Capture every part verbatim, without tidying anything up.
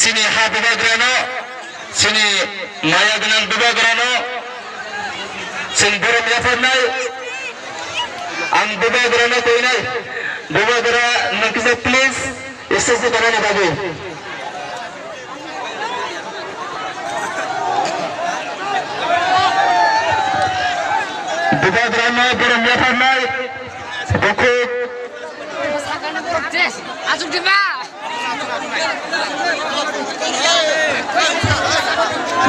Chini ha bubagrano, chini maya gwnang bubagrano, chwng borom yapharnai, ang bubagrano koinai, bubagra nwng kisa please, stage o tongnani bagwi. Bubagrano borom yapharnai, bukhuk. Asuk diba?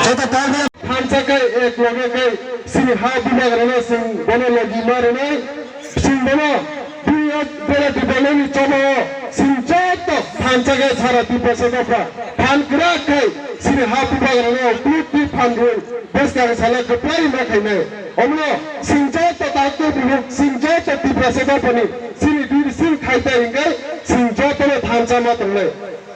Joto tangwi thansa khai ek loge khai chini ha bubagrano chwng bono logi ma rwnai, chwng bono bini o bela development ni choba o chwng joto thansa khai sara Tiprasa dopha phan kwrak khai chini ha bubagrano kwrwtwi phan rwui bwskang salo kwplai ma khainai. Omono chwng joto takhuk bukhuk, chwng joto Tiprasa dophani chini dui sing khai ta hingkhe chwng jotono thansa ma tongnai.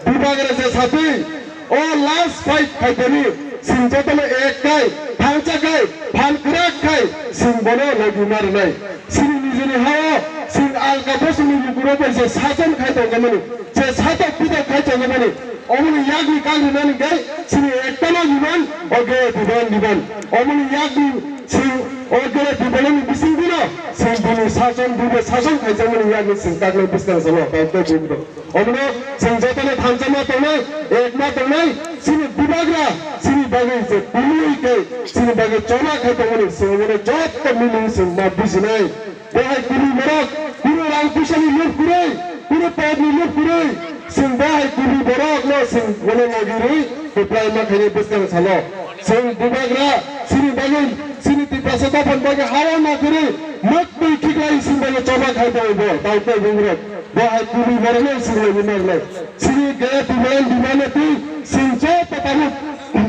Bubagra je satwi o last fight khai tani chwng jotono ek khai, thansa khai, phan kwrak khai chwng bono logi ma rwnai. Chini nijini hao chwng alka bosongni lukurok bai je sason khai tongmani, je satok pitok khai tongmani, omoni yakni kang rinani khe chini ektano diban, o gere diban diban. Omoni yakni chwng o gere dibanani bisingtwino chwng bini sason, bubo sason khaijakmani yakni chwng kaknai bwskang salo, kaknai bubo. Omono chwng jotono thansa ma tongnai, ek ma tongnai, chini bubagra, chini bagwi je kumui khe, chini bagwi choba khai tongmani, chwng omono joto mili chwng ma bujinai. Bo hai kubui borok, kunu rang puisani lob kwrwi, kunu podni lob kwrwi, chwng bo hai kubui borokno chwng bono logi rwi kwplai ma khainai bwskang salo. Chwng bubagra, chini bagwi, chini Tiprasa dophani bagwi hao ma kwrwi, mak twi khiklai chwng bagwi choba khai tongo bo, tei tei bubagra. Bo hai kubui borokno chwng logi ma rwnai. Chini gaya Tipraland dimano twi chwng joto tabuk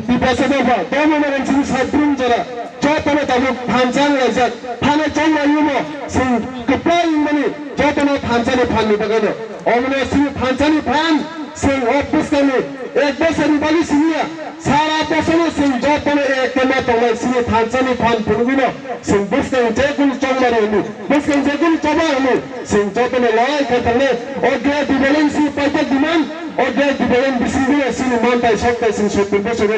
Tiprasa dopha, domo maran chini sabrum jora, jotono tabuk thansa wng laijak, thana chong laiyumo chwng kwplai wngmani jotono thansani phanni bagwino. Omono chini thansani phan chwng o bwskangni ek bosoni bagwi siniya, sara bosongno chwng jotono ek khe ma tongnai chini thansani phan phunugwino. Chwng bwskang je kunu chongmani hwnwi, bwskang je kunu choba hwnwi, chwng jotono lawai khe thangnai. O gaya Tipraland si paijak diman, o gaya Tipraland bisingtwi chini mantai soktai chwng sottur bosor